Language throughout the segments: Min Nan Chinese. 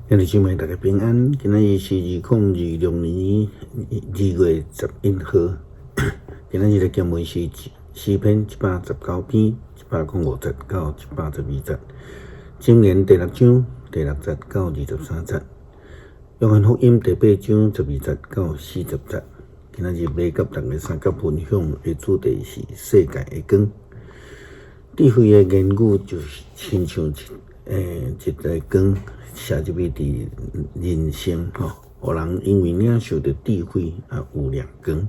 兄弟姊妹，大家平安。今仔日是2026年2月11號。今仔日的經文是詩篇119篇105節到112節，箴言第六章第六節到23節，約翰福音第八章12節到40節。今仔日欲佮大家相佮分享的主題是世界的光。智慧的言語就是親像一个光，射入去佇人生吼，予人因為領受著智慧啊有亮光。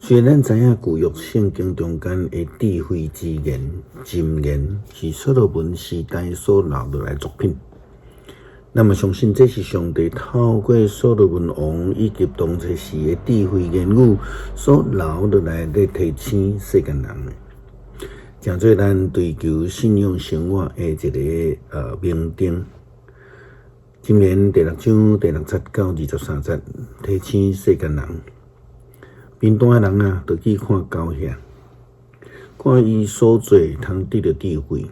雖然咱知影舊約聖經中間的智慧之言、箴言是所羅門時代所留落來作品，咱嘛相信這是上帝透過所羅門王以及當時的智慧言語所留落來，咧提醒世間人的。成做咱追求信仰生活的一个明燈。箴言第六章第六節到23節，提醒世間人，貧惰的人啊，著去看狗遐，看伊所做通得著智慧，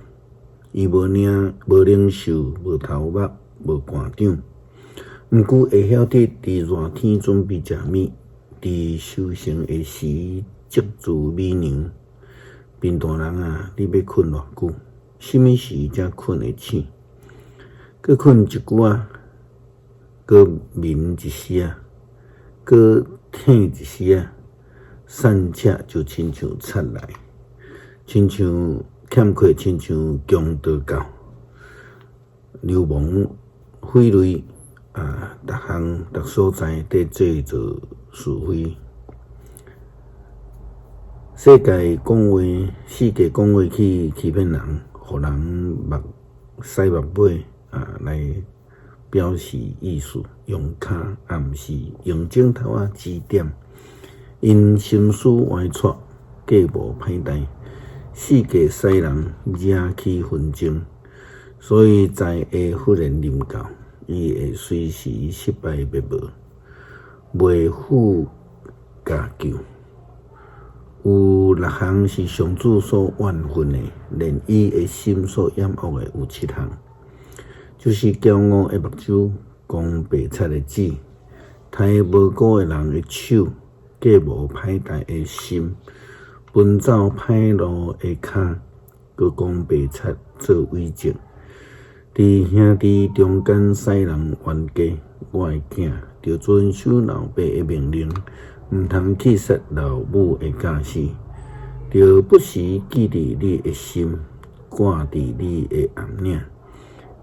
伊無領無領袖，無頭目，無官長，毋過會曉得佇熱天準備食物，佇收成的時積貯米糧。貧惰人啊，你欲睏偌久？啥物時才睏會醒？閣睏一久仔，閣眠一時仔，閣醒一時仔，散赤就親像賊來，親像欠缺，親像強盜到，流氓匪類啊，逐項逐所在佇製造是非。世界講話，世界講話去欺騙人，予人目屎目尾啊來表示意思，用跤啊，毋是用指頭仔指點，𪜶心思歪曲，計謀歹代，世界使人惹起紛爭，所以災會忽然臨到，伊會隨時失敗滅無，袂赴共救。有六項是上主所怨恨的，連伊的心所厭惡的有七項，就是驕傲的目睭、講白賊的舌、刣無辜的人的手、計謀歹代的心、奔走歹路的跤，閣講白賊做偽證。佇兄弟中間使人冤家，我的囝，著遵守老爸的命令。毋通棄殺老母的教示，著不時記佇你的心，掛佇你的頷領。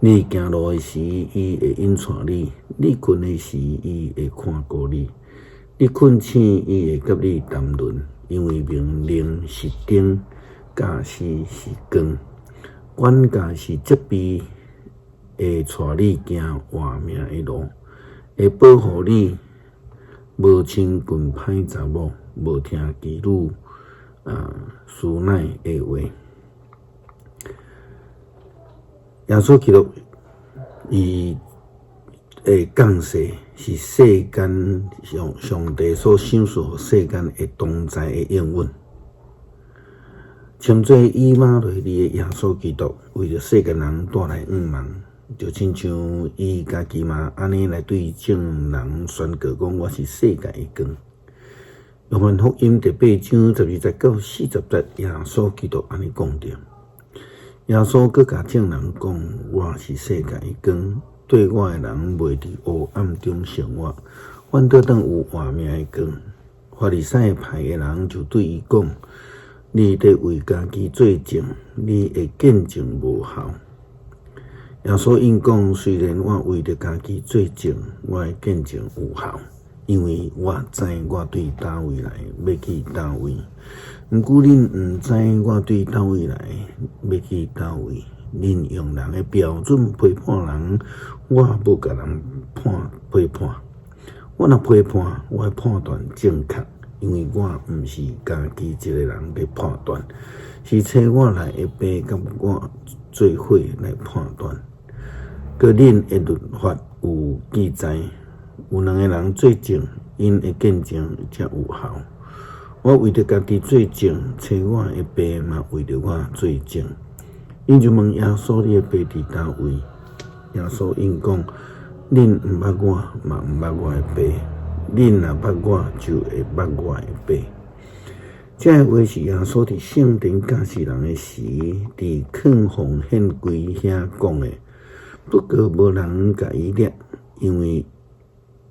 你行路的時，伊會引帶你；你睏的時，伊會看顧你；你睏醒，伊會佮你談論。因為命令是燈，教示是光，管教是責備，會帶你行活命的路，會保護你。無親近歹查某，無聽妓女啊師奶的話。耶穌基督伊的降世是世間上上帝所賞賜予世間的同在的應允，稱做以馬內利的耶穌基督，為著世間人帶來向望。就親像伊家己嘛，按呢來對眾人宣告講：我是世界的光。約翰福音第八章12節到40節，耶穌基督按呢講著。耶穌閣共眾人講：我是世界的光，綴我的人袂佇黑暗中生活，反倒當有活命的光。法利賽派的人就對伊講：你佇為家己做證，你的見證無效。耶穌應講：雖然我為著家己做證，我的見證有效，因為我知我對佗位來，欲去佗位。毋過恁毋知我對佗位來，欲去佗位。恁用人的標準批判人，我無共人判批判。我若批判，我的判斷正確，因為我毋是家己一個人佇判斷，是差我來的爸佮我做伙來判斷。閣恁的律法有記載，有兩个人做證，𪜶的見證才有效。我為著家己做證，差我的爸嘛為著我做證。𪜶就問耶穌：你的爸佇佗位？耶穌應講：恁毋捌我，嘛毋捌我的爸。恁若捌我，就會捌我的爸。這个話是耶穌佇聖殿教示人的時，佇囥奉獻櫃遐講的。不過無人共伊掠，因為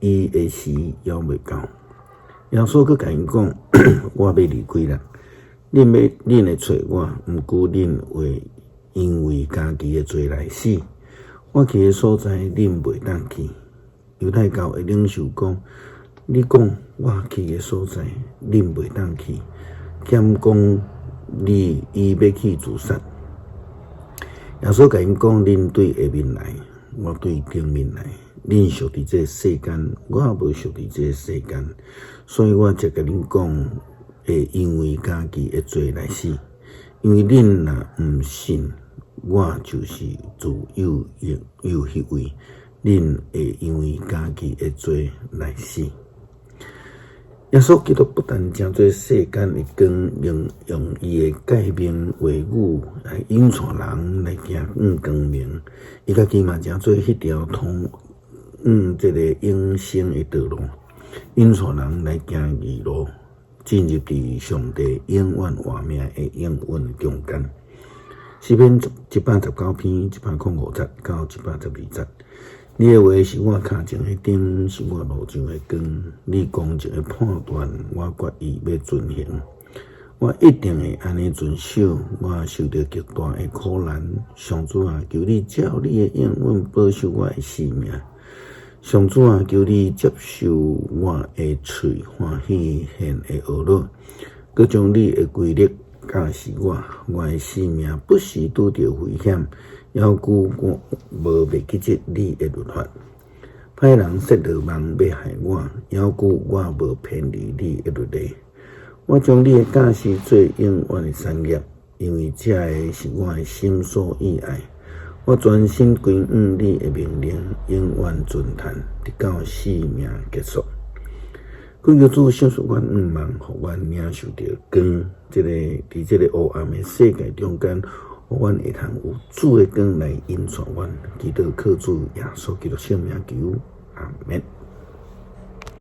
伊的時猶未到。耶穌閣共𪜶講：我欲離開啦，恁會揣我，毋過恁會因為家己的罪來死。我去的所在，恁袂當去。猶太教的領袖講：你講我去的所在，恁袂當去，敢講你伊欲去自殺？耶穌共𪜶講：恁對下面來，我對頂面來。恁屬佇這个世間，我無屬佇這个世間，所以我才共恁講，會因為家己的罪來死。因為恁若毋信我就是自有永有彼位，恁會因為家己的罪來死。耶穌基督不但成做世間的光，用用伊的誡命話語來引帶人來行向光明，伊家己嘛成做彼條通往這个永生的道路，引帶人來行義路，進入佇上帝永遠活命的應允中間。詩篇119篇105節到112節。你的話是我跤前的燈，是我路上的光。你公正的判斷，我決意欲遵行。我一定會按呢遵守。我受著極大的苦難，上主啊，求你照你的應允保守我的性命。上主啊，求你接受我的喙歡喜獻的犒勞，閣將你的規律教示我。我的性命不時拄著危險，猶舊我無袂記得你的律法。歹人設落網欲害我，猶舊我無偏離你的律例。我將你的教示做永遠的產業，因為這个是我的心所意愛。我專心歸向你的命令，永遠遵行，直到性命結束。祈求主賞賜阮向望，予阮領受著光。這个佇這个黑暗的世界中間，予阮會通有主的光來引帶阮。祈禱靠主耶穌基督聖名求，阿們。